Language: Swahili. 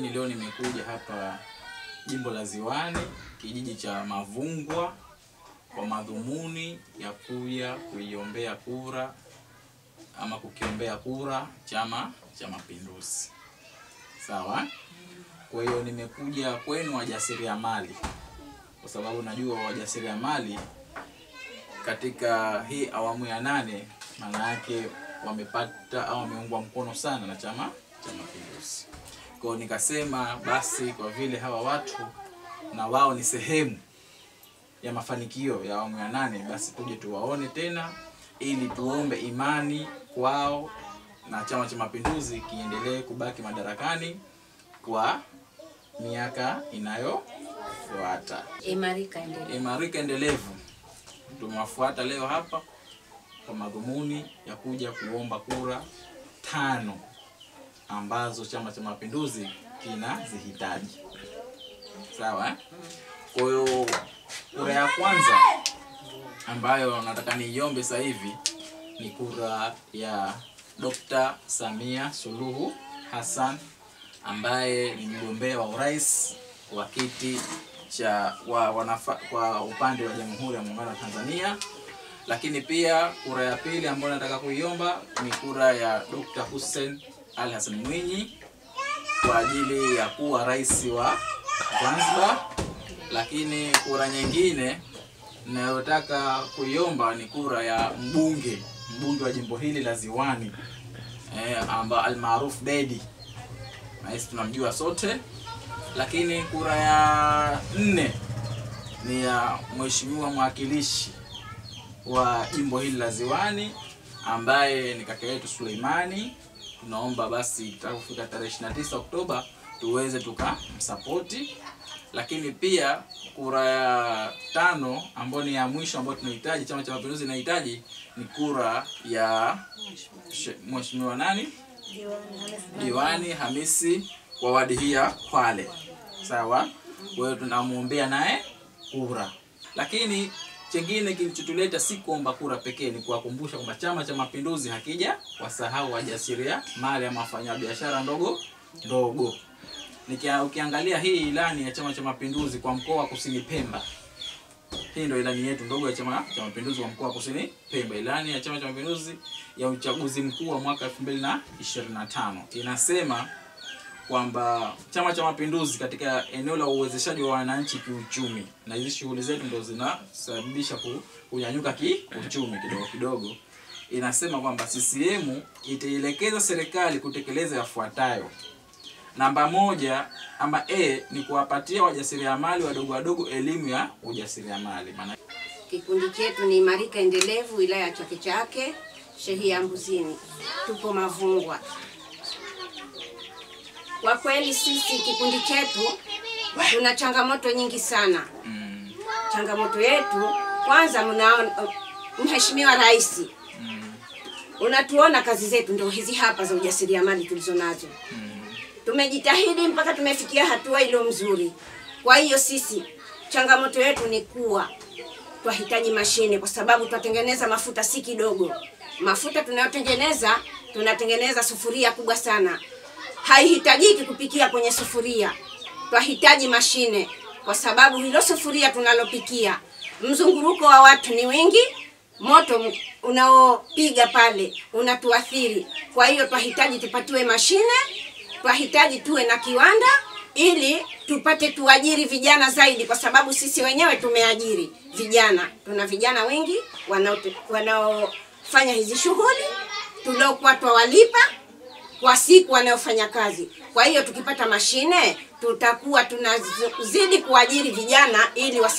Mimi leo nimekuja hapa jimbo la Ziwani, kijiji cha Mavungwa, kwa madhumuni ya kuja kuiombea kura ama kukiombea kura Chama cha Mapinduzi. Sawa? Kwa hiyo nimekuja kwenu wajasiriamali, kwa sababu najua wajasiriamali katika hii awamu ya 8 maana yake wamepata au wameungwa mkono sana na Chama cha Mapinduzi. Kwa nikasema basi kwa vile hawa watu na wao ni sehemu ya mafanikio ya awamu ya 8, basi tuje tuwaone tena ili tuombe imani kwao na Chama cha Mapinduzi kiendelee kubaki madarakani kwa miaka inayofuata. Imarika endelevu. Imarika endelevu. Tumewafuata leo hapa kwa madhumuni ya kuja kuomba kura 5 ambazo Chama cha Mapinduzi kinazihitaji. Sawa? Kwa hiyo kura ya kwanza ambayo nataka niiombe sasa hivi ni kura ya Dr. Samia Suluhu Hassan ambaye ni mgombea wa urais wa kiti cha kwa upande wa Jamhuri ya Muungano wa Tanzania. Lakini pia kura ya pili ambayo nataka kuiomba ni kura ya Dr. Hussein Ali Hassan Mwinyi kwa ajili ya kuwa rais wa Zanzibar. Lakini kura nyingine ninayotaka kuiomba ni kura ya mbunge wa jimbo hili la Ziwani, amba almaarufu Dedi, na sisi tunamjua sote. Lakini kura ya 4 ni ya mheshimiwa mwakilishi wa jimbo hili la Ziwani ambaye ni kaka yetu Suleimani. Tunaomba basi itakapofika tarehe 29 Oktoba tuweze tukamsapoti. Lakini pia kura ya 5 ambayo ni ya mwisho ambayo tunahitaji, Chama cha Mapinduzi inahitaji, ni kura ya mheshimiwa nani? Diwani Hamisi wa wadi hii ya Kwale. Sawa? Kwa hiyo tunamuombea naye kura. Lakini chengine kilichotuleta si kuomba kura pekee, ni kuwakumbusha kwamba Chama cha Mapinduzi hakija wasahau wajasiriamali ama wafanyabiashara ndogo ndogo. Ukiangalia hii ilani ya Chama cha Mapinduzi kwa mkoa wa Kusini Pemba, hii ndio ilani yetu ndogo ya Chama cha Mapinduzi kwa mkoa wa Kusini Pemba, ilani ya Chama cha Mapinduzi ya uchaguzi mkuu wa mwaka 2025 inasema kwamba Chama cha Mapinduzi katika eneo la uwezeshaji wa wananchi kiuchumi, na hizi shughuli zetu ndio zinasababisha kunyanyuka kiuchumi kidogo kidogo, inasema kwamba CCM itaelekeza serikali kutekeleza yafuatayo. Namba 1 ama A ni kuwapatia wajasiriamali wadogo wadogo elimu ya ujasiriamali. Maana kikundi chetu ni Imarika Endelevu, wilaya ya Chake Chake, shehia ya Mbuzini. Tupo Mavungwa. Kwa kweli sisi kikundi chetu tuna changamoto nyingi sana. Changamoto yetu kwanza, mnaona Mheshimiwa Rais, unatuona kazi zetu ndio hizi hapa za ujasiriamali tulizonazo. Tumejitahidi mpaka tumefikia hatua iliyo mzuri. Kwa hiyo sisi changamoto yetu ni kuwa twahitaji mashine, kwa sababu twatengeneza mafuta si kidogo. Mafuta tunayotengeneza, tunatengeneza sufuria kubwa sana. Haihitajiki kupikia kwenye sufuria. Twahitaji mashine kwa sababu hilo sufuria tunalopikia, mzunguruko wa watu ni wingi, moto unaopiga pale unatuathiri. Kwa hiyo twahitaji tupatiwe mashine, twahitaji tuwe na kiwanda ili tupate tuajiri vijana zaidi, kwa sababu sisi wenyewe tumeajiri vijana. Tuna vijana wengi wanaofanya hizi shughuli tuliokuwa twawalipa kwa siku wanayofanya kazi. Kwa hiyo tukipata mashine tutakuwa tunazidi kuajiri vijana ili wasi